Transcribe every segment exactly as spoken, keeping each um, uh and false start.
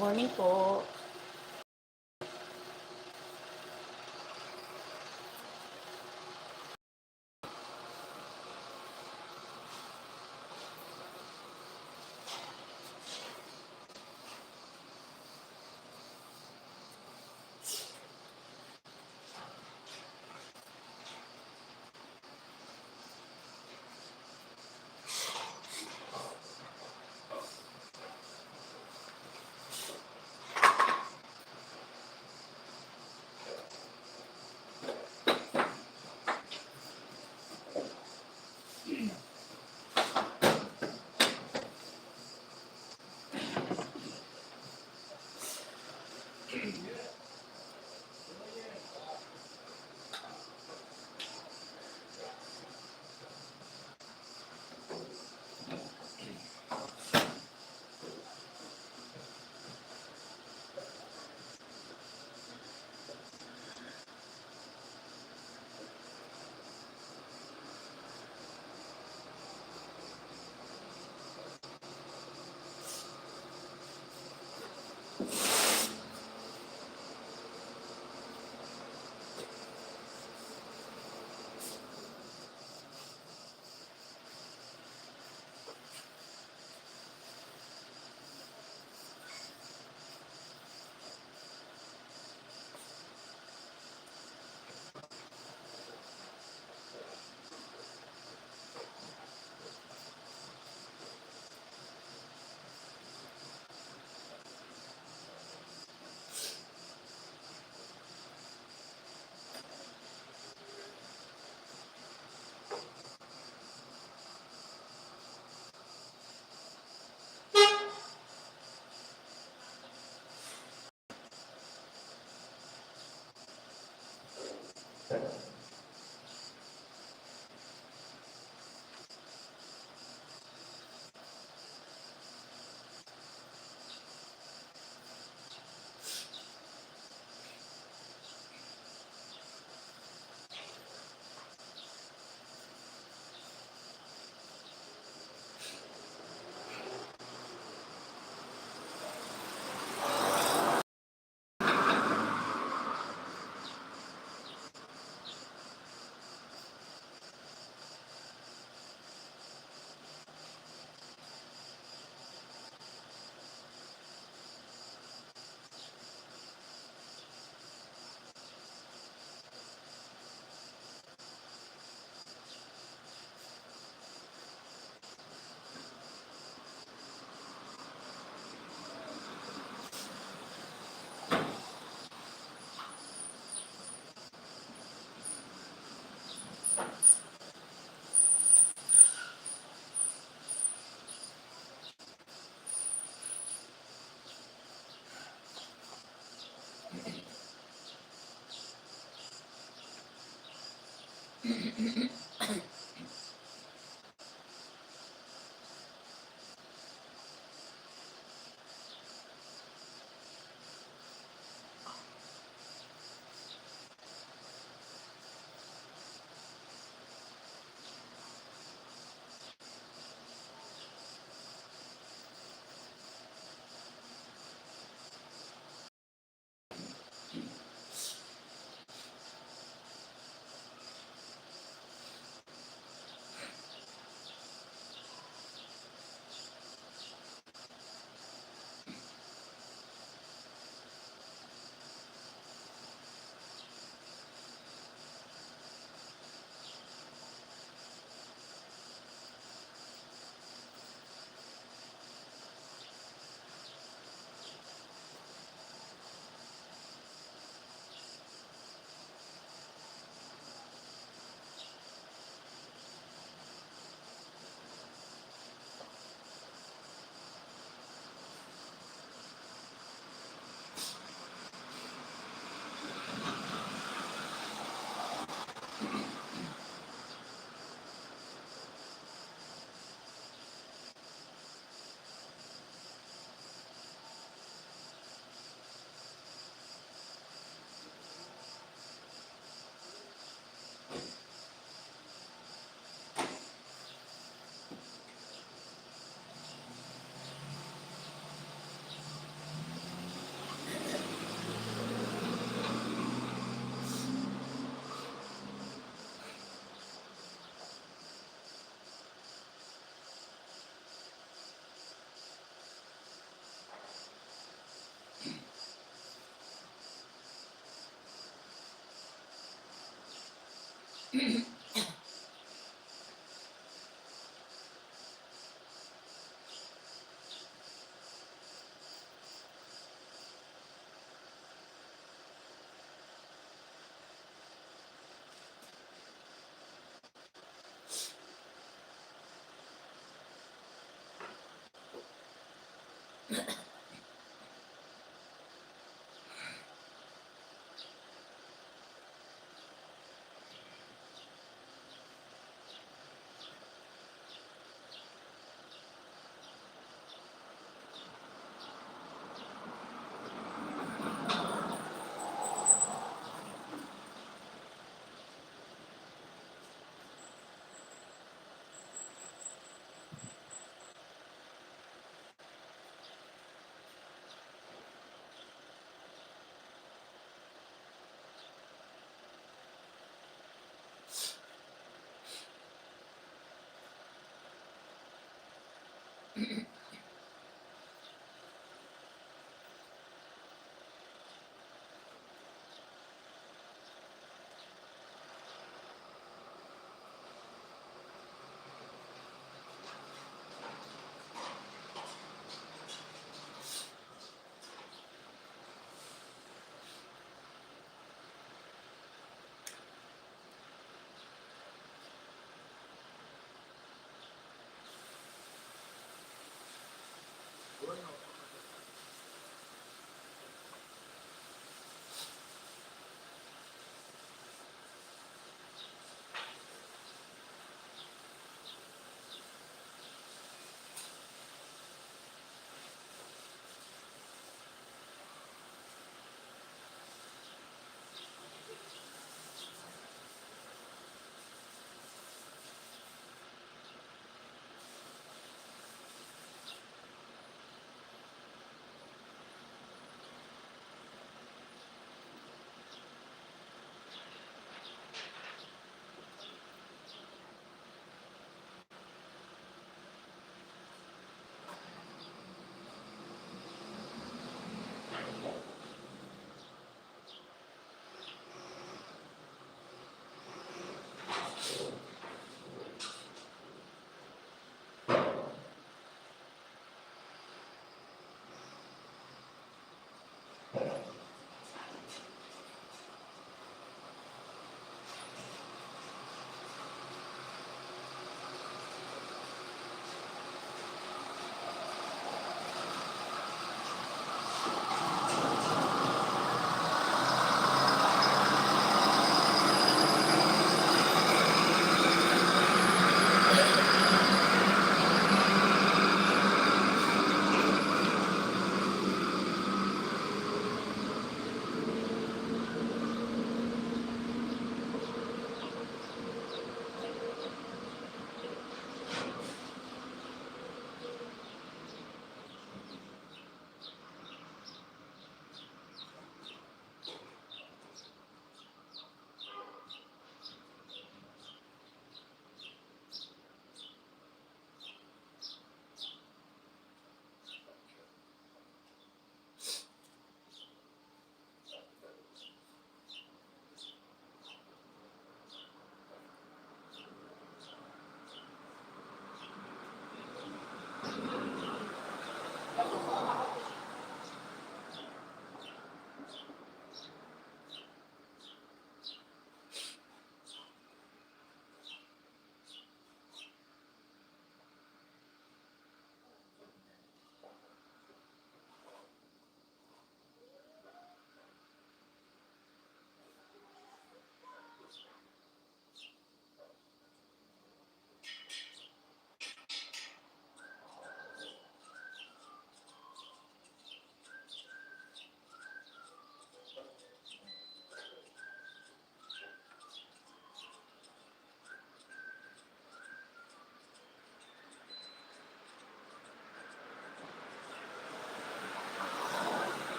Morning po.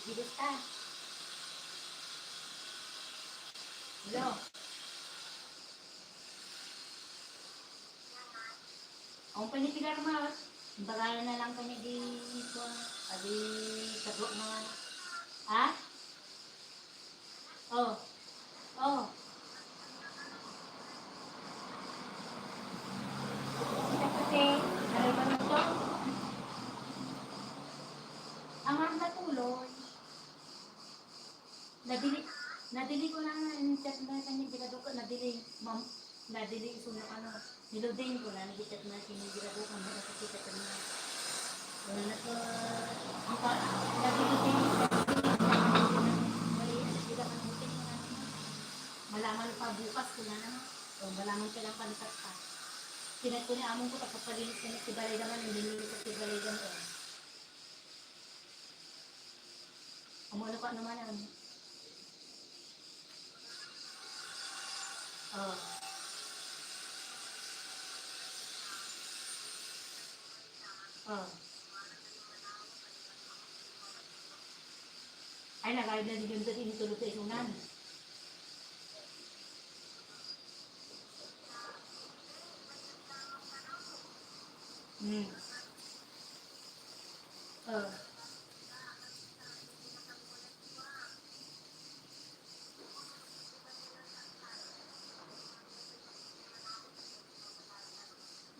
Didis ta. Hello. Ang panitigar mo, imbagana na lang kami di ko, adi, kadua nga, ha? Oh. Oh. Kasi, ano ba ito? Ang ang natuloy, nadili, nadili ko na nga, yung chat na kanya, di ka doon, nadili, ma'am, nadili, isunod ano, Niluding ko na, nagchat na, sinigurado ko na nakakita ko na. Wala na to. Ang pa, lagi ko din, may, ano, sila ka ng hotel na. Malaman pa bukas ko na naman. O, malaman ka lang panitas pa. Pinagkuni amon ko, tapos palinis na si balay naman, hindi nyo sa si balay naman. Amo ano pa naman ang, oh. Oh. Ay, nagayod na din yung dati, initulog sa isunan. Hmm. Oh.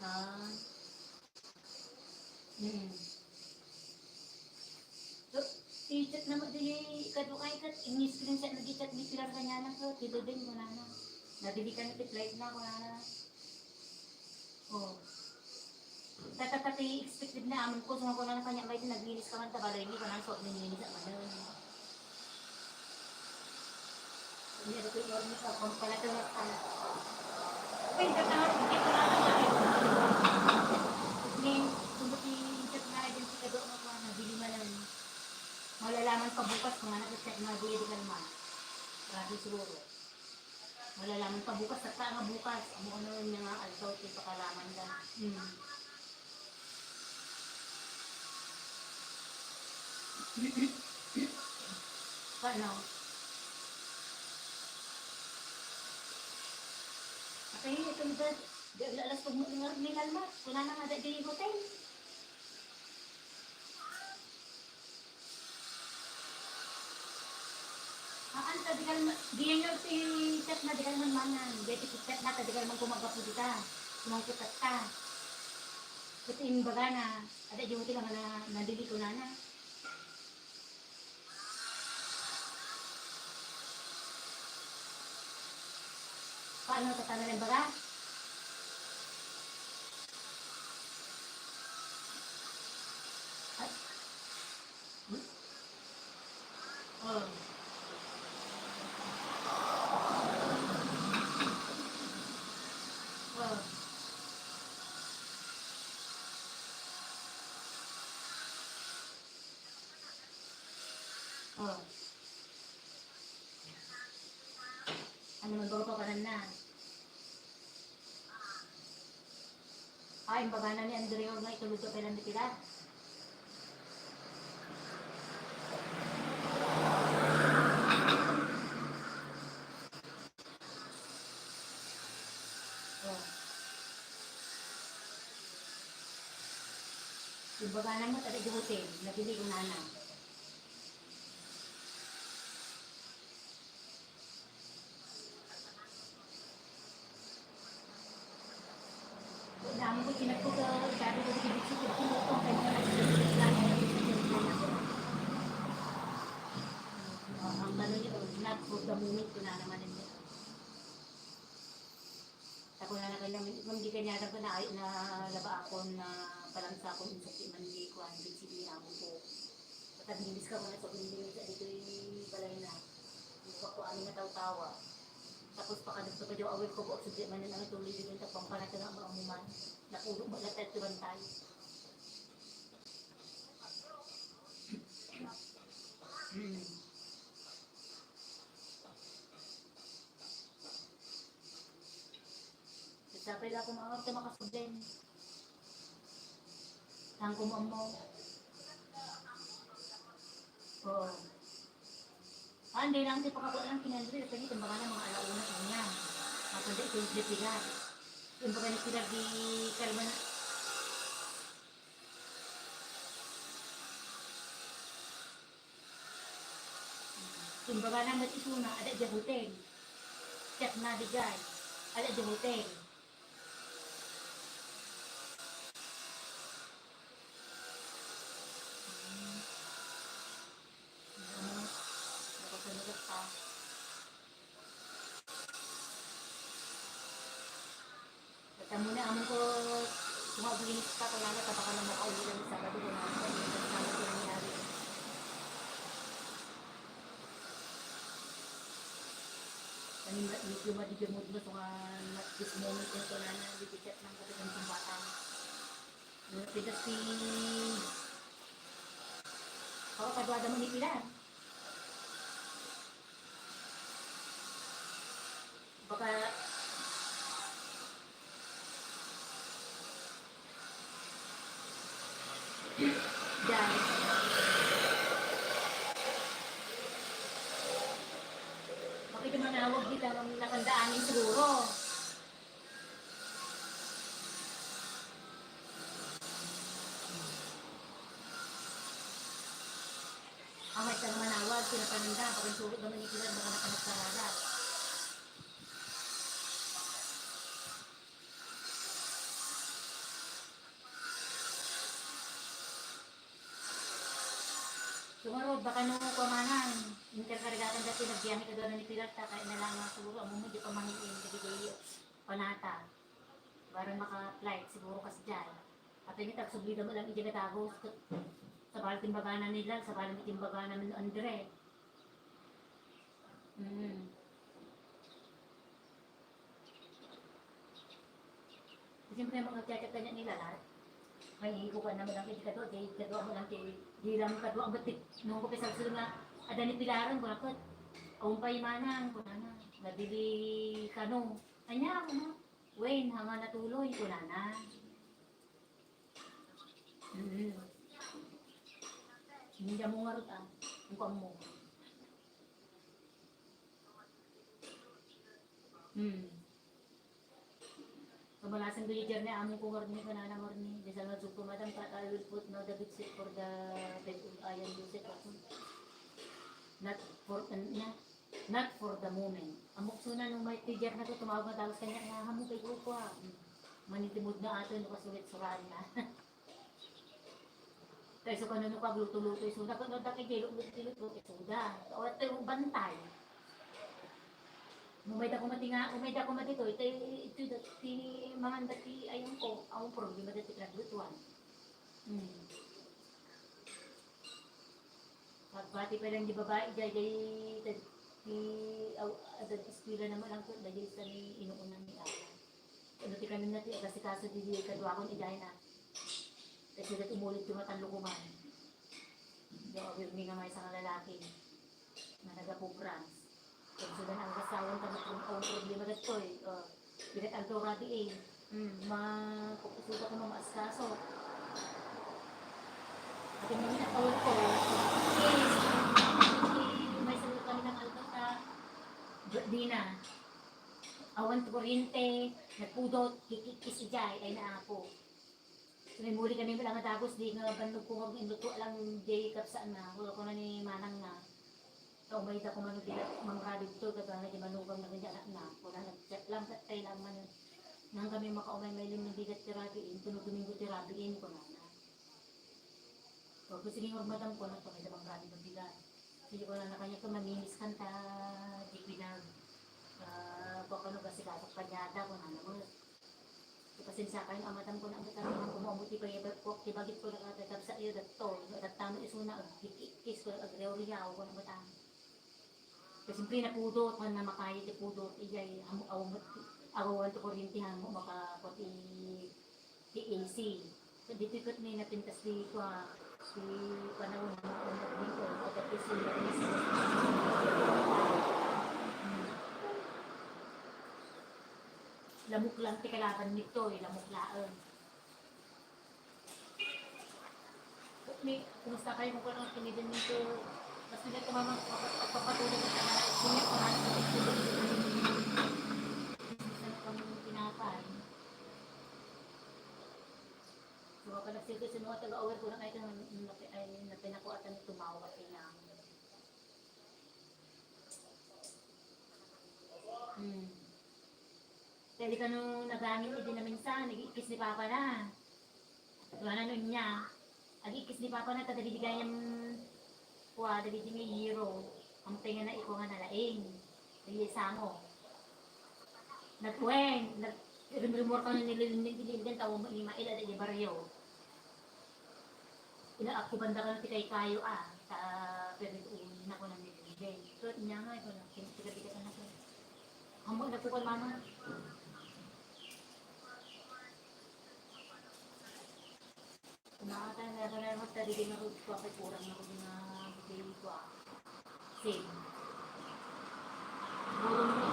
Ah. Hmm. So, i-chat na mo, di, kadu kay kat, ini-screenshot na di chat ni Pilar kanya na, so, tito din mo na na. Nadili ka na, ti flight na, ko na na. Oh. Tata, tati, expected na, amon ko, sumangko na na kanya, may naglinis ka man, tabaloy ni, ko na, so, nilinis, ang ano, Hindi ko yung ormi ko, kung pala ito na pala. Uy, tatawag ko dito na naman. Ni, kung ba't yung chat na agency ka doon, ako, nabili man lang. Malalaman pa bukas kung ano, chat na, di, di ka naman. Grabe siguro. Malalaman pa bukas, sa nga bukas. Amo ano niya nga, aldaw, ti pakalaman lang. Hmm. Paano? Atay, ito na ba? Di, alas pag mo-, ngar-, nilalmat. Wala na nga, di, di hotel. Haan, ta di kal-, diyan yung ti chat na di kalman manan. Diyan ti chat na, ta di kalman kumagapu dita. Kumangkutat ka. Iti imbaga na, ada di mo ti lang na, nadili ko na na. Paano tatanggalin baga? Ay. Hmm? Oh. Oh. Oh. Ano man baga pa kanan na? Ay, imbaga na ni Andrea nga itulog ka pala ni Pilar. Oh. Imbaga na mo, tadi di hotel, nabili ko na na. Damo ko tinagpo ka, sabi ko, "Sige, sige, sige, itong kanya na, sige, sige, sige, sige." Ang ano niya, oh, not for the moment ko na naman niya. Ako na naman, ma'am, di kanya na, na, nalaba ako na balansa akong insakti man di ko, ang di sige, ako po. Pagkabilis ka muna sa building sa dito'y balay na. Hindi pa ko amin nataw-tawa. Tapos pakadagto pa daw awit ko buok sudli man ang tuloy din yung tapang panata na maamuman. Napulo ba na tayo bantay? Hmm. Sapay la ko maawar ta makasublen. Tangko mo mo. Oo. Haan, dayta lang ti pakakuan lang ken ni Andre, kani, timbangan na mga ala una kanian. Mapanda iti ni Pilar. Timbangan ni Pilar di Carmen. Timbangan na met isuna, adda idiay hotel. Chat na di jay. Adda idiay hotel. Hmm. Ano? Nakasanulat pa. Ket ammona, ammon ko, kung aglinis ka, kunana, ta baka na makauli ka ni Sabado, kunana, kung ano nangyari. Kani, ma-, medyo madigamot na, so nga, at this moment, yung kunana, bibigyan ng kapitang sumbatan. Ano, pitas ti, ako, kaduada mo ni Pilar. Baka, dahil, bakit yung manawag dito ang nakandaanin siguro? Ang may ka manawag, pinapananda, bakit sulit naman yung Pilar, baka nakanagkarara. Sumarod, baka no, kumanan, interkargatan dati, nagbiyahe ka doon ni Pilar, ta, kaya na lang nga siguro, ammom, di pa mahiin, dagiti panata. Para maka-flight, siguro, kasdiay. At ini, tagsubli naman lang, iti katagos, ket sabali timbagana ni Lal, sabali timbagana ni Andre. Mm. Siyempre, mga chat-chat kanya ni Lalar. May igo ka naman ang kay kadua, kay kadua mo lang kay, di lang kadua ang batik. Nung ko pisagsul nga, adda ni Pilaran, bakit? Awan pa imanang, kunana. Nadili kano. Anya, ano? Wayne, hanga natuloy, kunana. Mm. Hindi mo nga rin, ah. Ang kuwan mo. Hmm. Kamalasan ko yung journey, amon ko ngarni, kanana ngarni. Di sa nga zuko, madam, pa, I will put now the big set for the bed of iron, you set ako. Not for, ano niya? Not for the moment. Amok suna nung may teacher na to, tumawag na tawag kanya nga, "Hamo kay kuko, ah." Mm. Manitimod na ato, no, kasulit-suraan na. Kaysa kano no pagluto-luto, isuda. Kano da kay jelo, luto-luto, isuda. O, ito yung bantay. Umay da ko mati nga, umay da ko mati to, ito, ito, ito, ti, mangan da ti, ayun ko, ang problema da ti pinaglutuan. Hmm. Pagbati pa lang di babae, jay, jay, ti, aw, adad eskwela naman ang kut, jay, sa ni inuunan ni Alan. Ano ti kami na ti, agasikaso di, di, kaduakon, iday na. Kasi dat umulit ti matanlukuman. Yung awir mi nga may isang lalaki. Nga nagapobrans. Pagsudan ang gasawan ka, ang problema dagtoy. O, bigat ang tora di eh. Hmm, ma-, kukusuda ko mamaaskaso. At yung mga tawag ko, is, may sagot kami ng alta ka. Di na. Awan ti kuryente, nagpudot, kikikis ijay, ay naapo. Sumimuli kami lang nga dagos, di nga bannog ko nga inluto lang, di kapsaan na, wala ko na ni manang na. Ta umay da ko man bigat, mangrabi to, kaya nga di manugang na ganyan anak na, kuna nag-chat lang, kat kailangan man, nang kami makaumay may limang bigat ti rabiin, tunog Domingo ti rabiin, kuna na. Pag gusto ni madam ko, nagpakita bang grabe ng bigat. Sige ko na nakanya ko, maminis kan ta, di pinag, ah, kung ano, gasikasak pa niya ata, kung ano mo. Pasensya kayo, amadam ko na ang katang mga kumuha mo, ti pa yung bagit ko, ti bagit ko, nakatatag sa iyo, datto, datano isuna, agkikis ko, agreoriyaw, kung ano mo tang. Kasi siyempre napudot, han na makaya ti pudot, ijay, hamo, awan, awan to kuryente, hamo, maka, pati, ti A C. So, dito ikot ni napintas di ko, ah, si panahon na ako nagdito, o pati si, hmm. Lamok lang ti kalaban nito, eh, lamok laeng. Ni, kumusta kayo? Kung ano, kinidin nito, Basta dito, mama, pagpapatuloy ka na, senior ka na, senior ka na, tinapay. So, kapag nagsilbi sa mga taga-aware ko lang, ay, ay, ay, napinakuatan ni tumawa, kaya nga. Hmm. Pwede ka no nagangin, idi na minsan, nag-iikis ni Papa na. Wala na nun niya. Ag-iikis ni Papa na, ta dagiti gayam, kua, dagiti nga iyero. Amtay nga na iko nga nalaing. Dagiti sango. Nagwen, nag-, rimrimor ka na nililinding, nililinding, tao mo, imail, ada di baryo. Inaakubanda ka na ti kaykayo, ah. Ta, pero, uy, naku, nang nililinding. So, inya nga, ito na, pinagpigatigat na ko. Amo, inakupan, mama. Kumakan na, na, na, na, tadi din ako, kuha kay kurang ako din na, din ko, ah. Same. Siguro mo,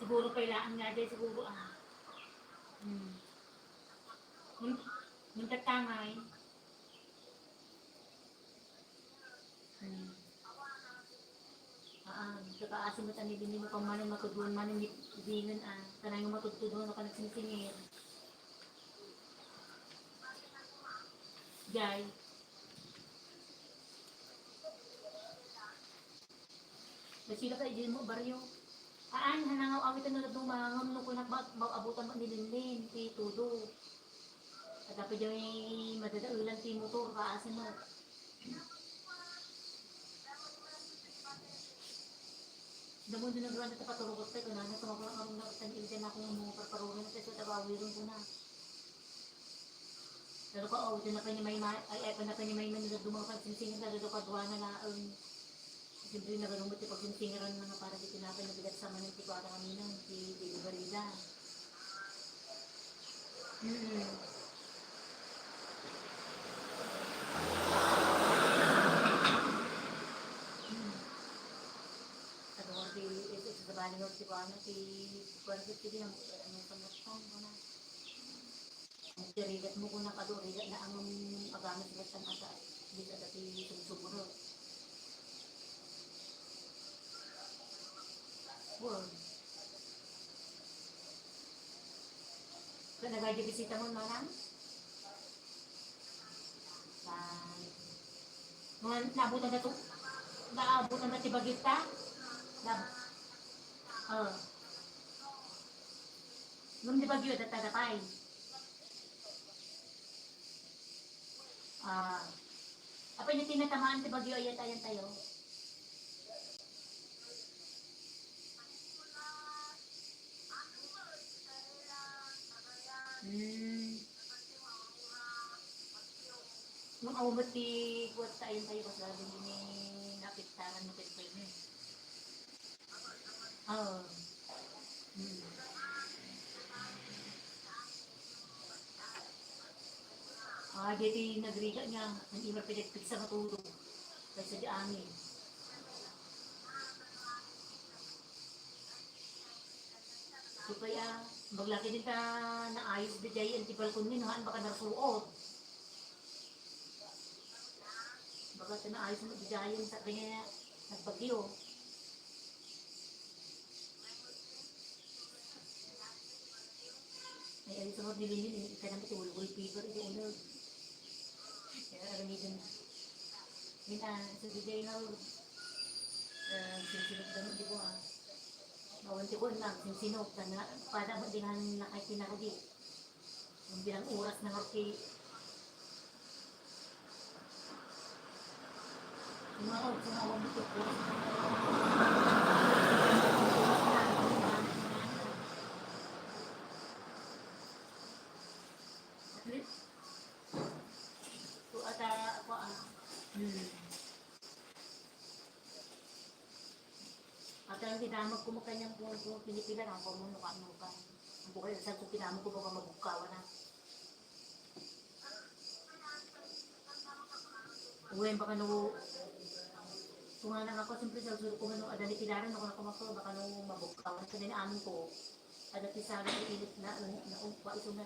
siguro kailangan nga din, siguro, ah. Hmm. Yung, yung tatangay. Hmm. Ah, ah, kakaasim met a ni Bini no pammanen matudlon manen ni Bingen, ah, kanay nga matudtudon no kanagsingsingir. Jay. Nasila ka idi mo baryo. Aan, hanangaw awiten no daduma ngem no kunak ba, maabutan met ni Linlin, ti Todo. At dapat diay madadaelan ti motor, kaasi mo. Damon din nagruan ta paturugot tayo, kunana, sumakulang arong na, tan ildan ako mo, parparuran tayo, so taga-awiron ko na. Pero ko, oh, dyan na pa ni May, ay, ay, pa na pa ni May, May, nagdumang pagsingsing, sa dado kaduana na, um, siyempre, nagarumot yung pagsingsing, ran na nga para di tinapay na bigat sa manin, ti kuwara kami na, ti delivery da. Mm-mm. Mm. Ano, di, ito, sa bali, no, ti kuwara, ti kuwara, ti, ti, ano, ano, ano, ano, ano, Nagdirigat mo kung nakadurigat na ang agamit gat ang ata. Di ka dati sumsumuro. Wow. Kaya nagay di bisita mo, manang? Ay. Mga naabutan na to. Naabutan na ti bagyo ta? Na, oh. Ngem di bagyo, datadapay. Ah. Apay no ti natamaan ti bagyo, ayat, ayan tayo. Hmm. Nung awan ti kuwat tayo tayo, kasi lagi ni napiktaran mo kayo kayo. Oo. Hmm. Ah, di ti nagrigat nga, ang iba pinagpigsa matulog. Kaysa di angin. Supaya, maglaki din ta naayos di jay ang ti balkon ni, no? Haan baka narsuot. Baka ta naayos mo di jay ang sa kanya nagbagyo. Ay, ay, sa mga nililin, eh, ikanang ito, wala, wala paper, ito, wala. Kaya, alam mo, yun, yun, ah, sa di jay nga, ah, sinsinok damo, di ko, ah. Awan ti kuan lang, sinsinok, na, pada mo din ang nakakinakadi. Ang bilang oras na nga ti, sumaon, sumaon dito, oras na. At least, so, ata, ako, ah, hmm. At ang dinamag ko mo kanyang kung, kung pinipilaran ko mo, nuka-nuka. Ang bukal sa ko, kinamag ko baka mabugkawan na. Uy, baka no, kung nga lang ako, siyempre, sa suro ko, ano, adani pilaran, ako na kumako, baka no, mabugkawan. Kasi din amin ko, ada ti sa, init na, na, na, na, na,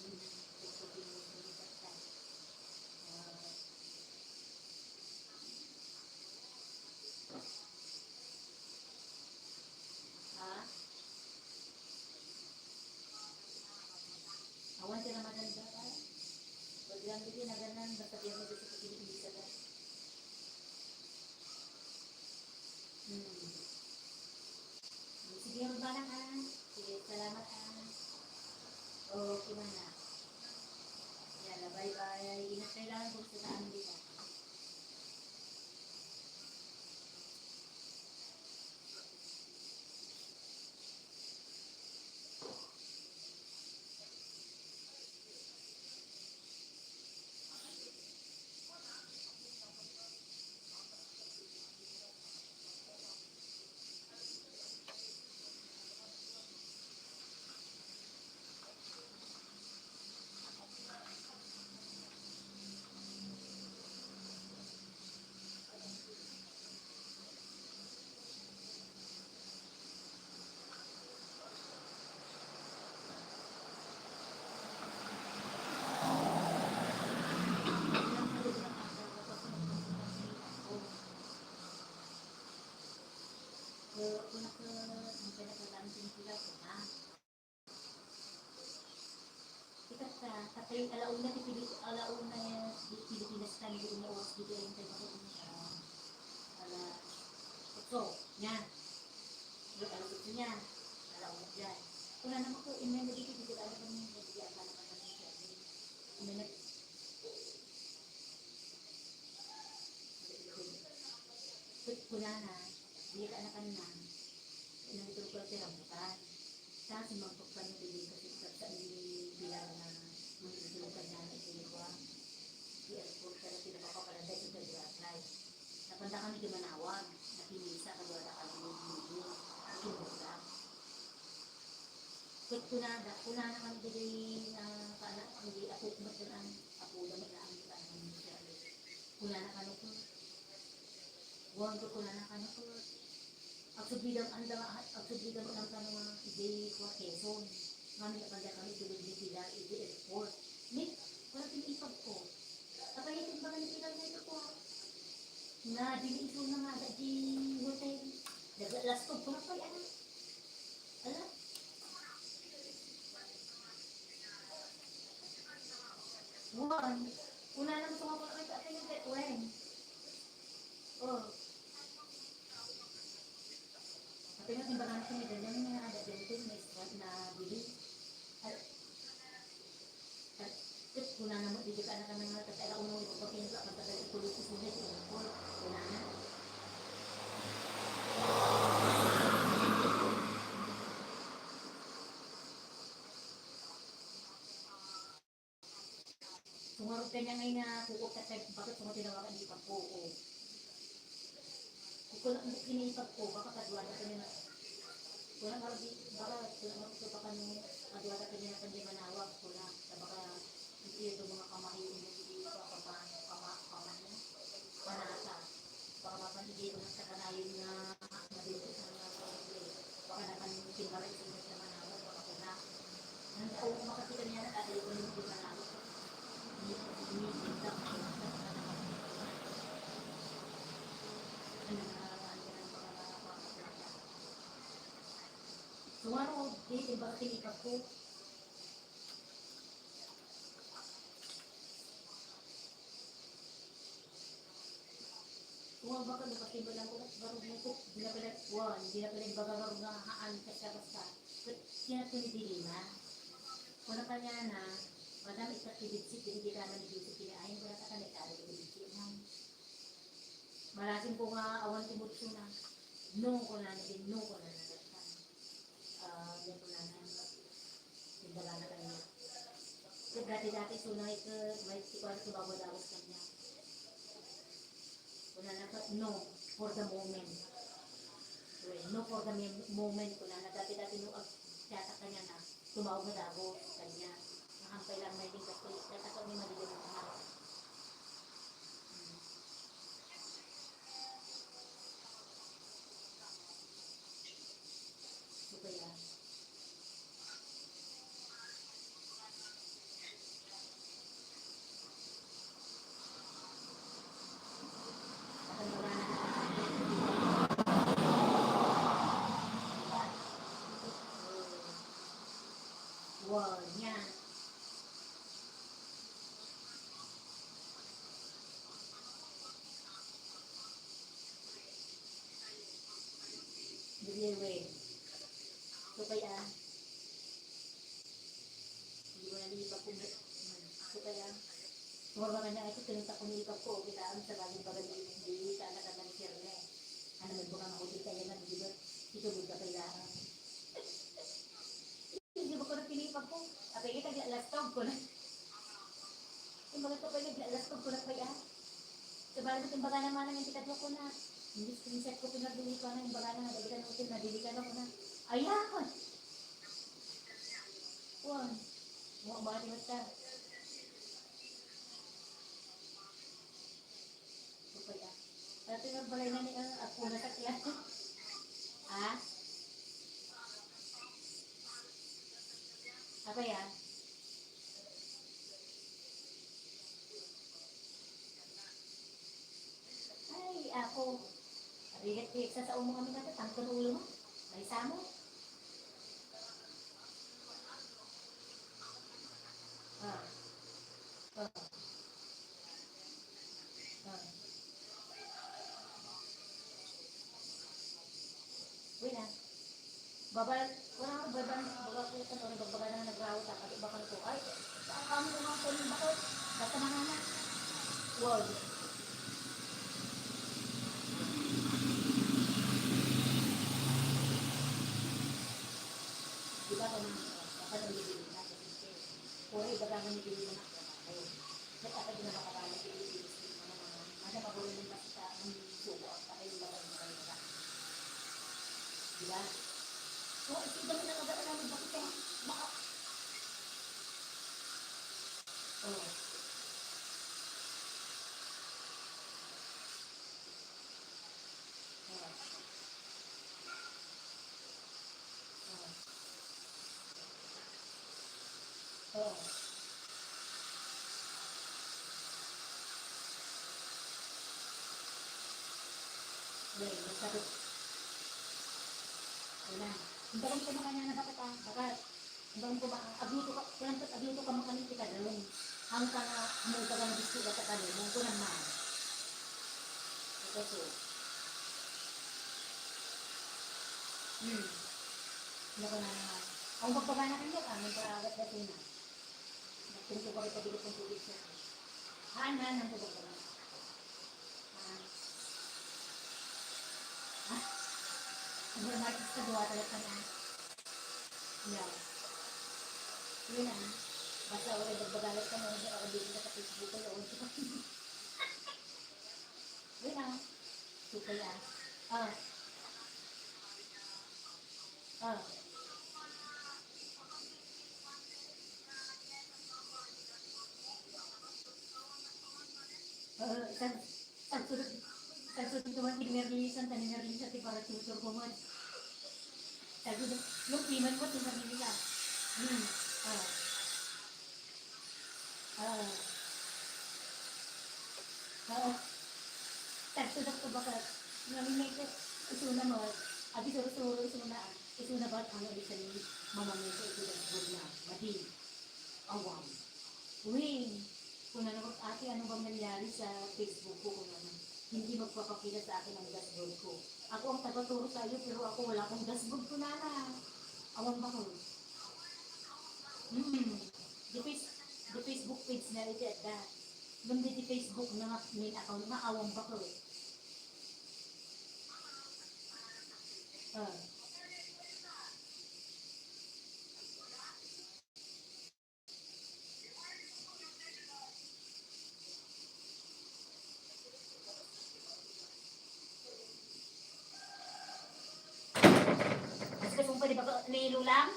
Hmm, gusto ko yung sumikat ka. Ah. Ha? Awan ti Ramadan da, pa? Pag lang dito, naganan, basta biya mo gusto ko, pinipili sa gas. Hmm. Sige, Rubana, ha? Sige, salamat, ha? Okay, mana. Yala, bye-bye. Ingat kayo lang kung saan dito. Ikatta, tapay ala una ti Pili-, ala una ti Pilipinas kami, di una oras dito yung tayo makikita. Ala, otso, nia. Di, ala, otso nia. Ala una dyan. Wala naman ko, imay na dito, dito, ala kami, dito, ala kami, dito, ala kami. Imay na, Ket kunana, "Dika anakanna, inang itulkol ti rambutan." Ta, simmangpet pay ni Billy, kasi ket saan ni Pilar nga mangitulkol kaniana iti likuan. Ti airport, kada ti napapalanda iti Cadillac Drive. Napanda kami di manawag, nakimisa, kaduada kami ni Billy, iti Murag. Ket kunada, kunana kami dagiti, ah, kaana, dagiti apo met ken apo da met laeng ti kaanakna. Kunana kano ket, wen ket kunana kano ket, agsubli da met anda, agsubli da met anda kano nga idiay Quezon. Ngamin, napanda kami iti Lubli Pilar, iti airport. Ni, wala ti naipagko. Apay iti imbaga ni Pilar nga ito ko? Nga, dili isu nga ada di hotel. Last ko, ano pa yan? Ala? Wan. Kunana mo, sumapot ako sa akin yung wen. Oh. Ate nga, timbangan ko ni Daniel nga ada dito, may strap na bili. Ay, ay, ket kunana mo, di ka anak nga, ket ala uno, ito, ket ala uno, ito, ket ala uno, ito, ket ala uno. Sumarok kaniay nga kukok, ket bakit sumarok tinawagan ni ipagko? Kukon mo kini ipagko, baka kaduada kaniay na, wala nga di, baka, wala nga di, baka no, kaduada kaniay na kaniay manawag, kuna, na baka, iti ito mga kamay, iti ito, kama, kama, kama, panata. Baka mapan iti ito, sa kanayon nga, madulot na nga, baka naman, tingala iti ito, manawag, baka kuna. Ang tao ko makakita niya na tayo ko yung ginagawa. Hindi ko hindi kita makakita. Ano na ang mga mga mga. Sumaro, di, di ba, tinipak ko? Kung ang baka napasimulan ko, barog mo ko, di na pala, wan, di na pala yung baga barog nga haan, basta-basta. Ket siya ito ni Dilima. Kuna kaniana, madam, ikaw ti bitsit, di ka man ni bitsit, kini ayon, kuna ka kami, kami, kami, bitsit, man. Malasin ko nga awan ti mutso na. No, kuna na din, no, kuna na din. Ah, yan ko na na. Yung baga na kanya. So, dati-dati, so, na ito, may tikwan ko bago daw sa kanya. Wala na ka, no, for the moment. Well, no, for the mem-, moment, wala na. Dati-dati, no, ag-, tiyata kanya na, tumawag na dago sa kanya. Nakampay lang may tingkat ko, tiyata kami madilim na. Hmm. So, kaya, Wow, yan. Diliwe. Supay, ah. Hindi mo na lipat kung supay, ah. Mura ka niya, ay, tinunta ko ni ipag ko, kita ang sa bagay bagay ni, hindi ka anak ang manager niya. Ano, may buka mahuti ka yan, di ba? Itulog ka kailangan. Hindi ba ko na pinipag ko? Apay, kita, last talk ko na. Yung mga kapay, naglalastog ko na pa yan. Sa bagay, yung baga naman ang hindi kadwa ko na. Hindi screenshot ko, pinagduli ko na, yung baga na, nagdali ka na, nagdali ka na ko na. Ayan! Wan. Mo, bakit mo sa? Supay, ah. Pati nga balay na ni, ah, ako na sa tiyan. Ah? Apa yan? Ay, ako. Rigat-rigat sa, sa umo kami natin, tangkon ulo mo. May samo. Ah. Ah. Ah. Uy na. Babal, wala akong babal, babal ko ito, ano, babal na nagraw sa pati bakal ko. Ay, sa ang kami ko nga po yung bakal. Basta mga na. Wow. Di ba, kung mga, basta nang bibili na, kasi, kung ay, baga nga bibili na, trabaho. Ket apay di na makabalik, iti Pilipinas, iti mga, mga, mga magulo ng basta ang subo at patay ng mga mga. Di ba? So, iti ba na nag-aaral ng bakit ka? Maka-, oh. Oh. Oh. Oh. Well, magkapit. Imbagam ko makanyan a baket, ah, baket. Imbagam ko ma-, agluto ka, kunan ket agluto ka makanyan ti kalem. Haan ka nga, imbagam gusto ka ta kalem, kunan man. Ito, so. Hmm. Ano ko na naman? Ang pagbaba na kayo, ah, nagpaagat na sila. Nagtungtong ko rin pag-ibig kong tubig siya. Haan na, nang pagbaba na. Ah. Ah. Ang martis ka, duwa talaga na. Yeah. Yun na. Basta ako rin, nagbagalat ka na, hindi ako dito sa Facebook ko, yun. Yun na. Super, ah. Ah. Ah. Ah, isang, isang sunod, isang sunod naman ni Merlisa, ni Merlisa, ti para tutor ko man. Sabi niya, "Yung piman mo, ti Merlisa." Hmm, ah. Ah. Oo. Sabi ko, "Dakto, baket." Ngamin na ito, isuna mo, adi suro-suro, isuna, ah. Isuna ba, ano, adi sa ni Mama mo, ito, ito, ito, na, madi. Awam. Wing, kunana ko, "Ate, ano bang nangyari sa Facebook ko?" Kunana, "Hindi magpapakita sa akin ang dashboard ko." Ako ang tagaturo sa iyo, pero ako wala akong dashboard, kunana. Awan ba ko? Hmm. Di face-, di Facebook page na iti adda. Nung di, di Facebook na nga main account na, awan ba ko? Ah. Gusto kong pwede ba ni Lulang?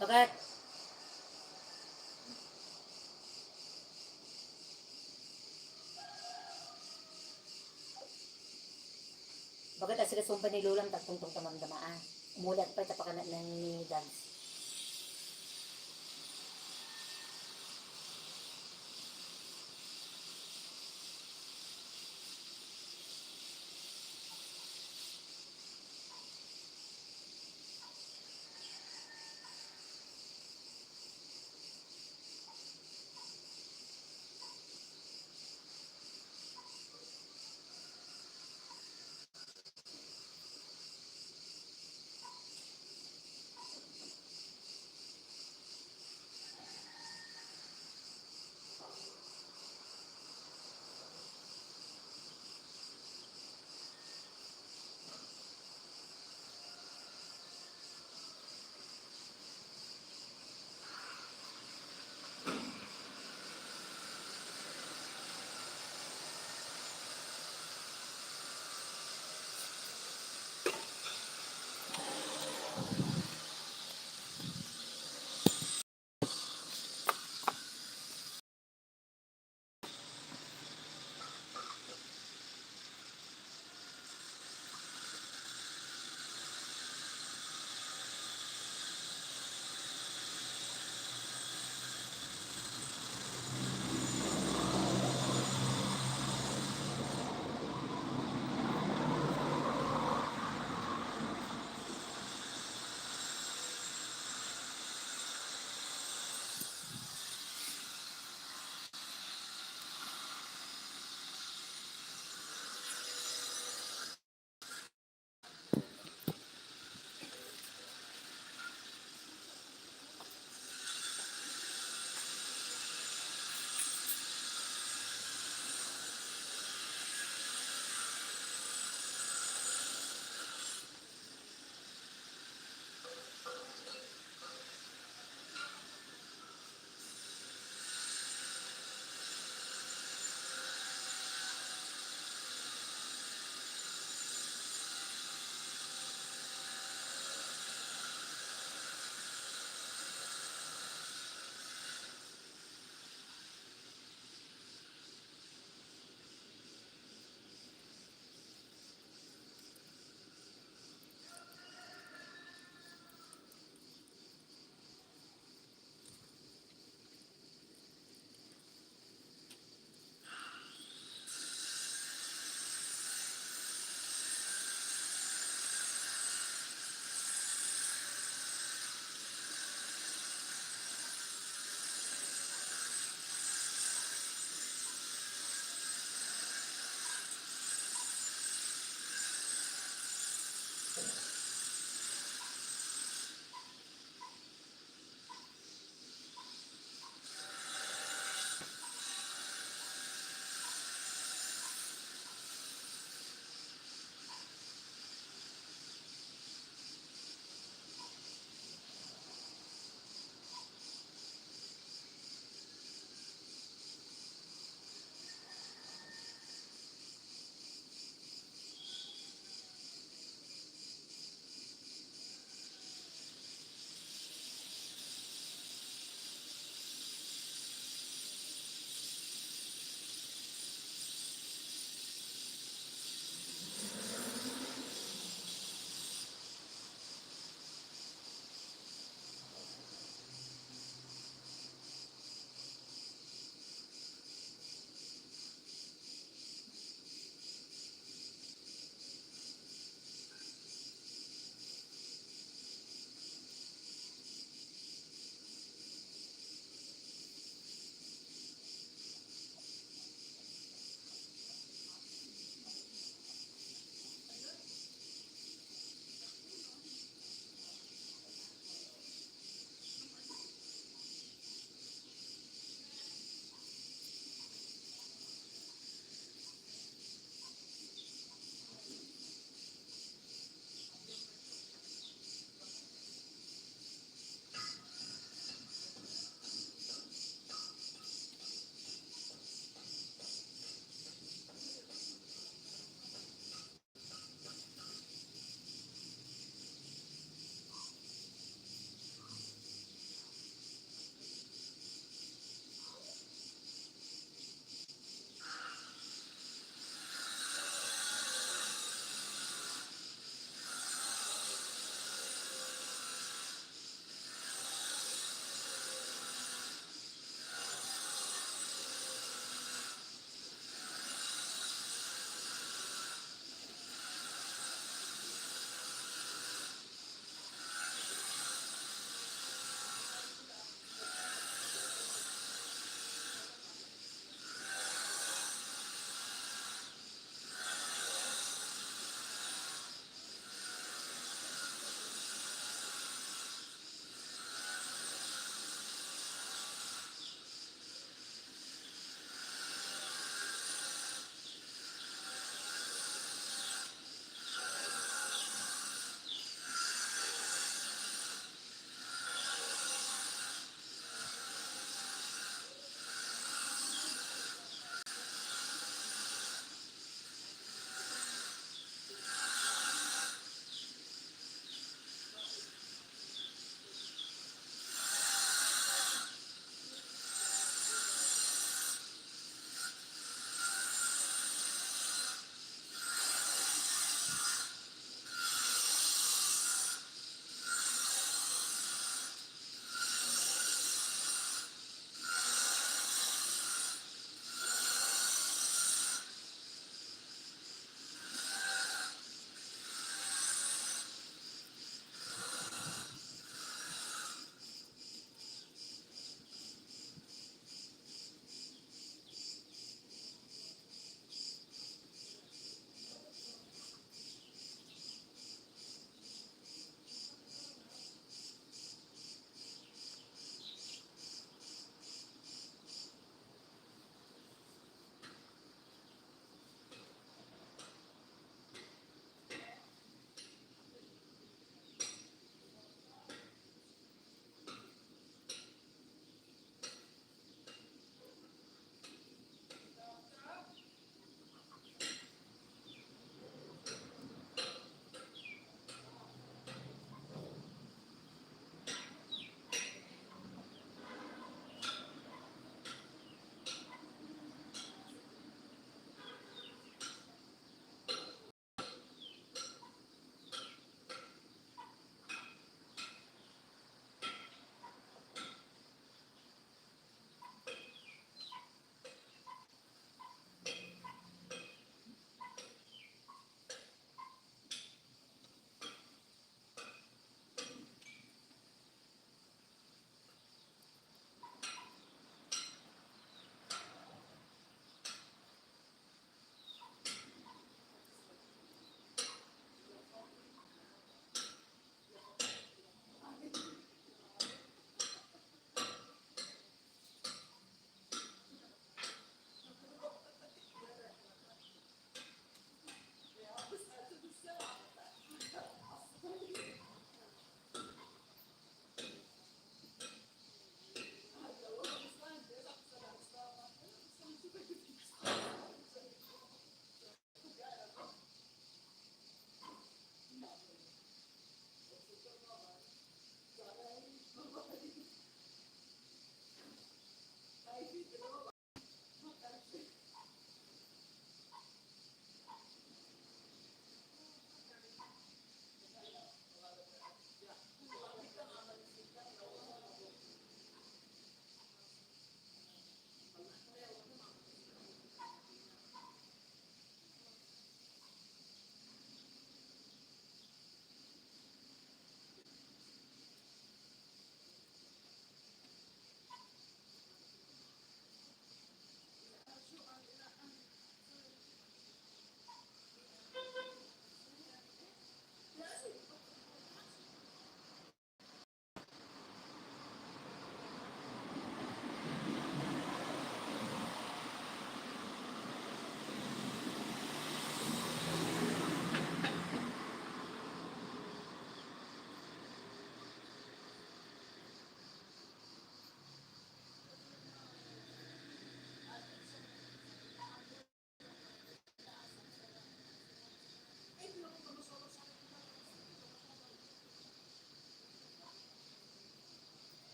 Baket? Baket a sika sumpay ni Lolang, tagtungtong ta mamdama, ah. Umuli agpay ta pakana ni Dags.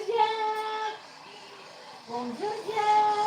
Jack! Bonjour, Jack!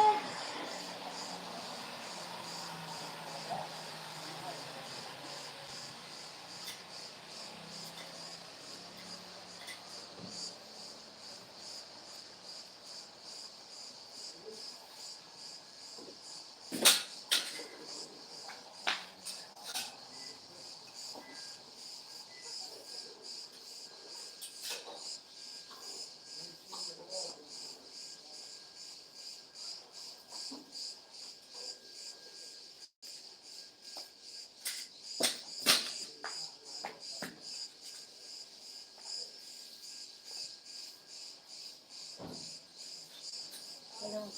Hello.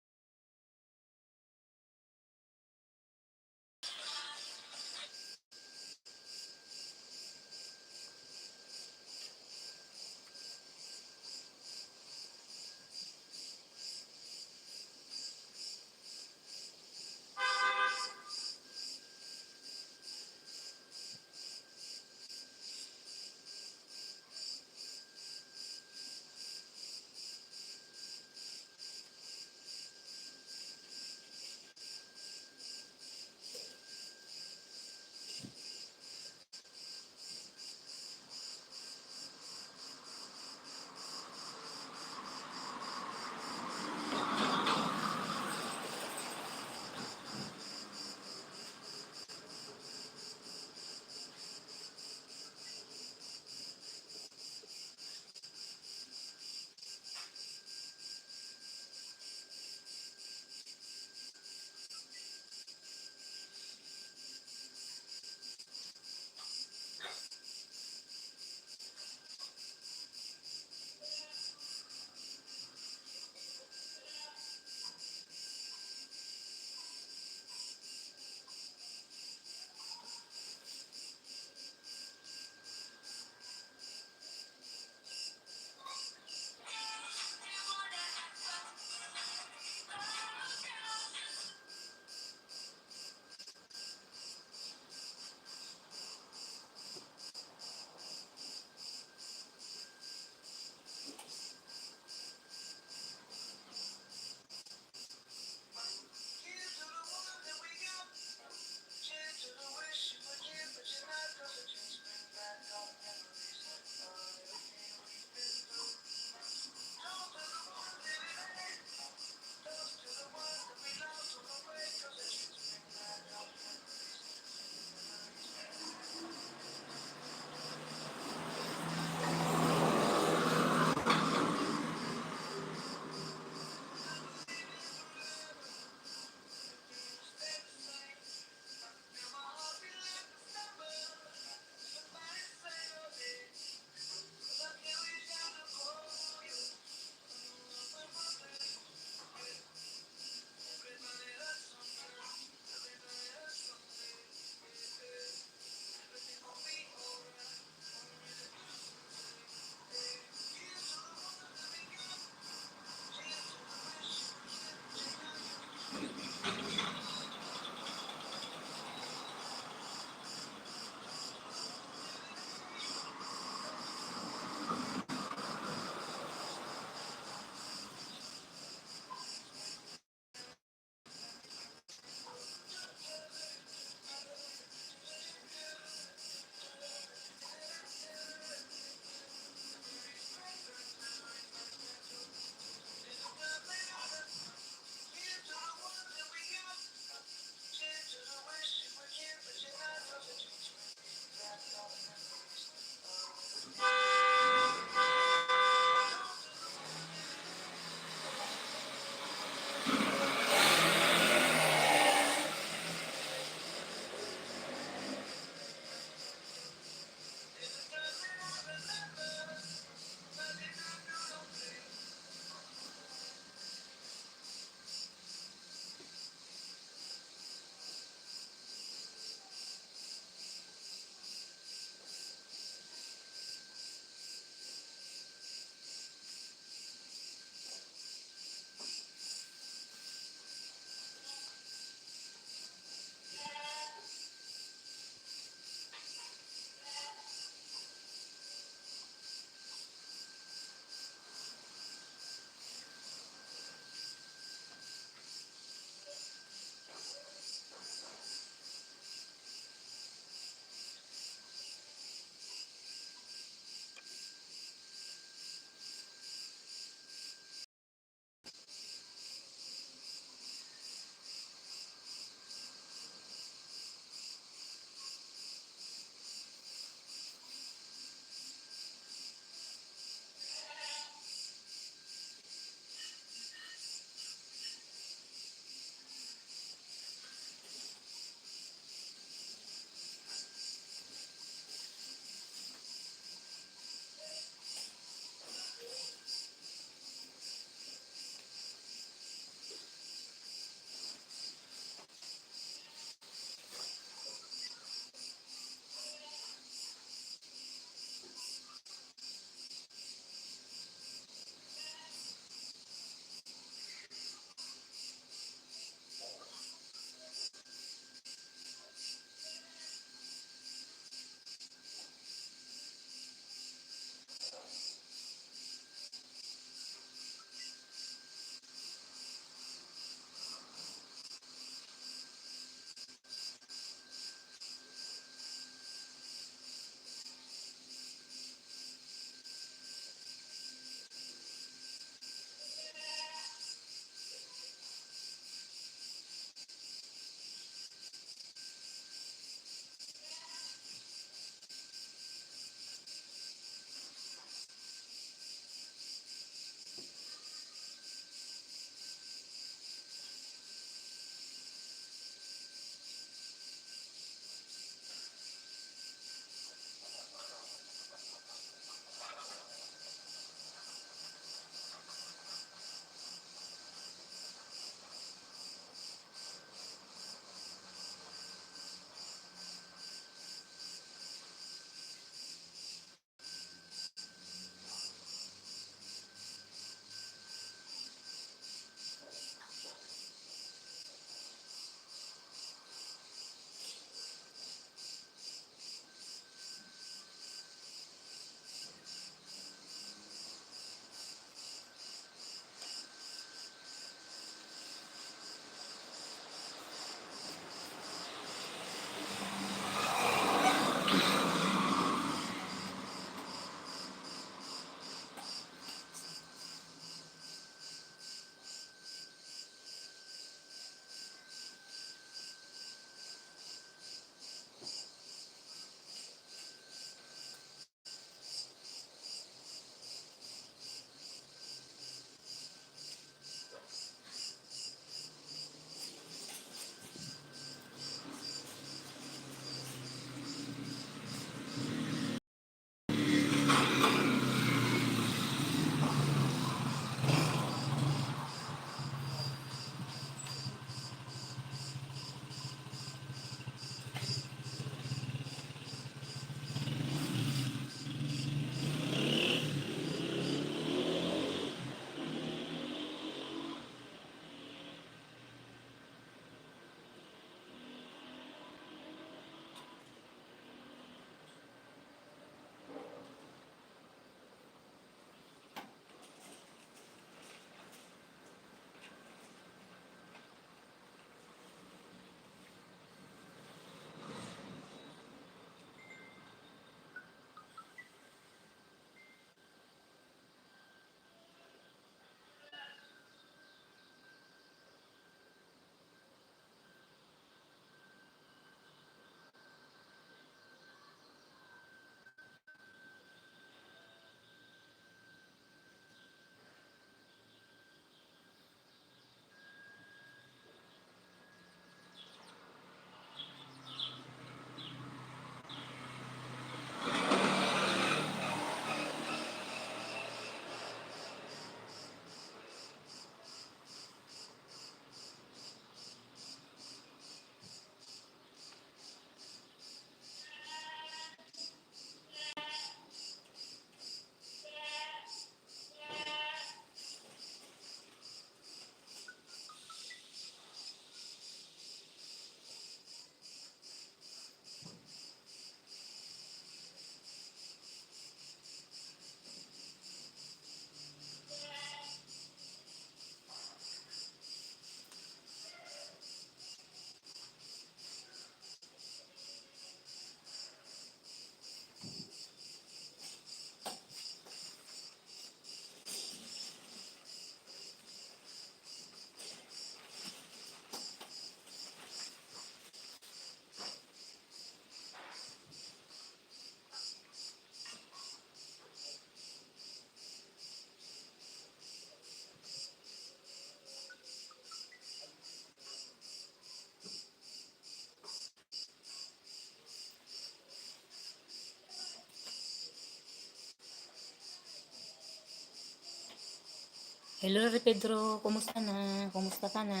Hello, Re Pedro. Kumusta na? Kumusta ka na?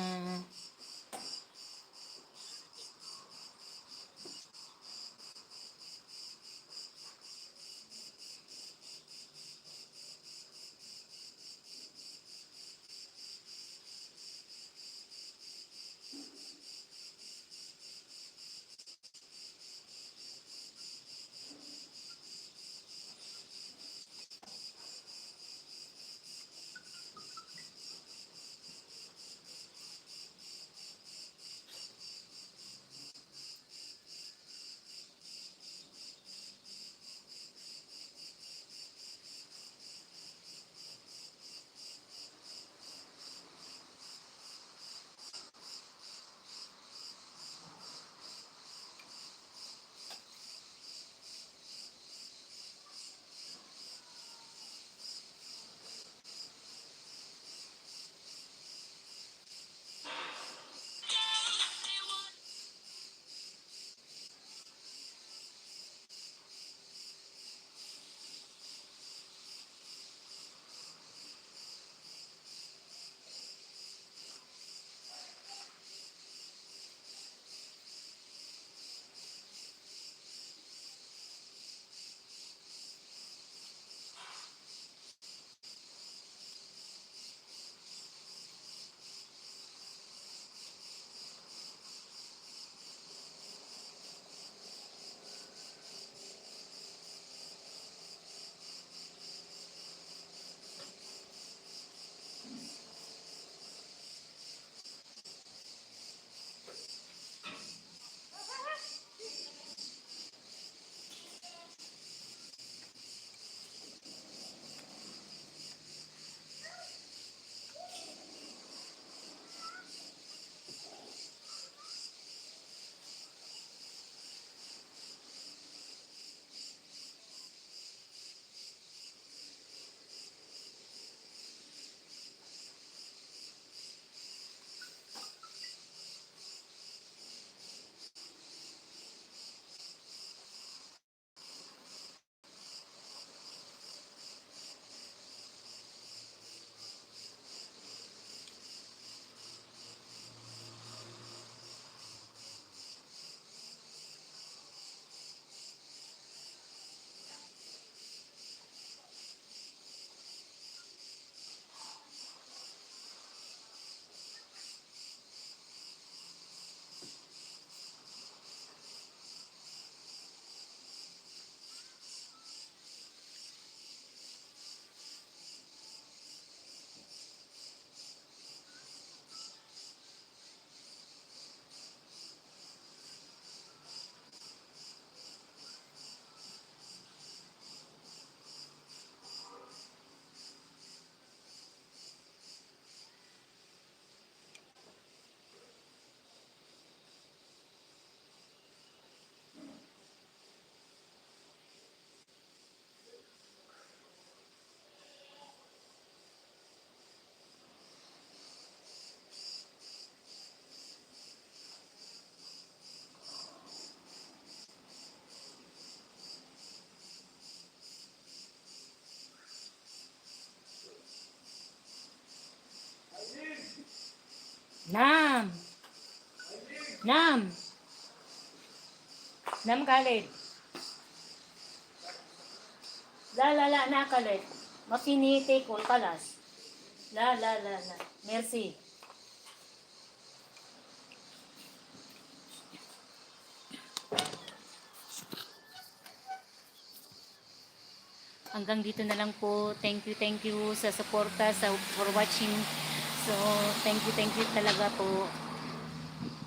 Nam! Nam! Nam, Khaled. La, la, la, na, Khaled. Mapiniti ko, kalas. La, la, la, la. Merci. Hanggang dito na lang po. Thank you, thank you sa suporta, sa, for watching. So, thank you, thank you talaga po.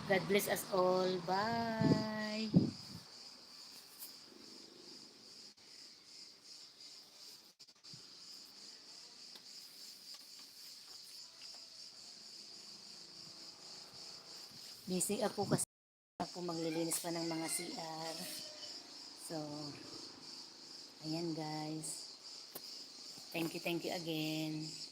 God bless us all. Bye! Busy ako kasi ako maglilinis pa ng mga C R. So, ayan guys. Thank you, thank you again.